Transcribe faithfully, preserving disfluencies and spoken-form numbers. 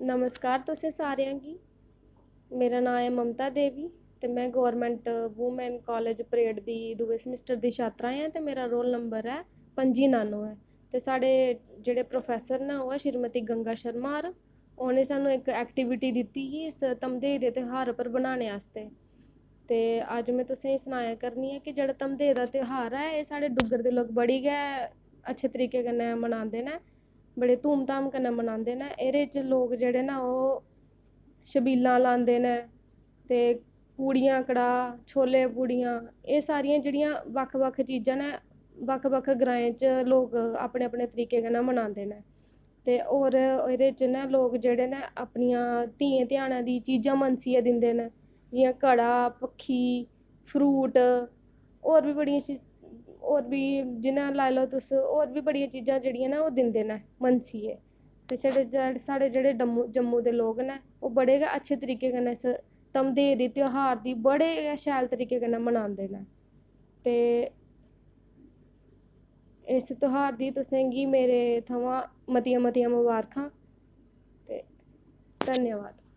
नमस्कार तुसें सारेआं गी। मेरा नांऽ ऐ ममता देवी ते में गौरमैंट वूमेन कालेज परेड दी दूए समैस्टर दी छात्रा आं ते मेरा रोल नंबर ऐ पंजी नानुऐ। ते साढ़े जेह्ड़े प्रोफैसर न, ओह् ऐ श्रीमती गंगा शर्मा होर। उ'नें सानूं इक ऐक्टिविटी दित्ती ही इस धमदेह् दे त्यहार पर बनाने आस्तै। ते अज्ज में तुसेंगी सनाया करनी आं कि जेह्ड़ा धमदेह् दा त्यहार ऐ, एह् साढ़े डुग्गर दे लोक बड़ी गै अच्छे तरीके कन्नै मनांदे न, बड़े धूमधाम कन्नै मनांदे न। एह्दे च लोक जेह्ड़े न, ओह् छबीलां लांदे न ते पूड़ियां कड़ाह्, छोले पूड़ियां, एह् सारियां जेह्ड़ियां बक्ख-बक्ख चीजां न, बक्ख-बक्ख ग्राएं च लोक अपने-अपने तरीके कन्नै मनांदे न। ते होर एह्दे च न, लोक जेह्ड़े न, अपनियां धियें ध्यानें दी चीजां मनसियै दिंदे न, जि'यां घड़ा, पक्खी, फ्रूट, होर बी बड़ियां चीज-, होर बी, जि'यां लाई लैओ तुस, होर बी बड़ियां चीजां जेह्ड़ियां न, ओह् दिंदे न मनसियै। ते साढ़े जेह्ड़े, साढ़े जेह्ड़े डम्मू-, जम्मू दे लोक न, ओह् बड़े गै अच्छे तरीके कन्नै इस धमदेह् दी, त्यहार दी बड़े गै शैल तरीके कन्नै मनांदे न। ते इस त्यहार दी तुसें गी मेरे थमां मतियां-मतियां मबारखां ते धन्यवाद।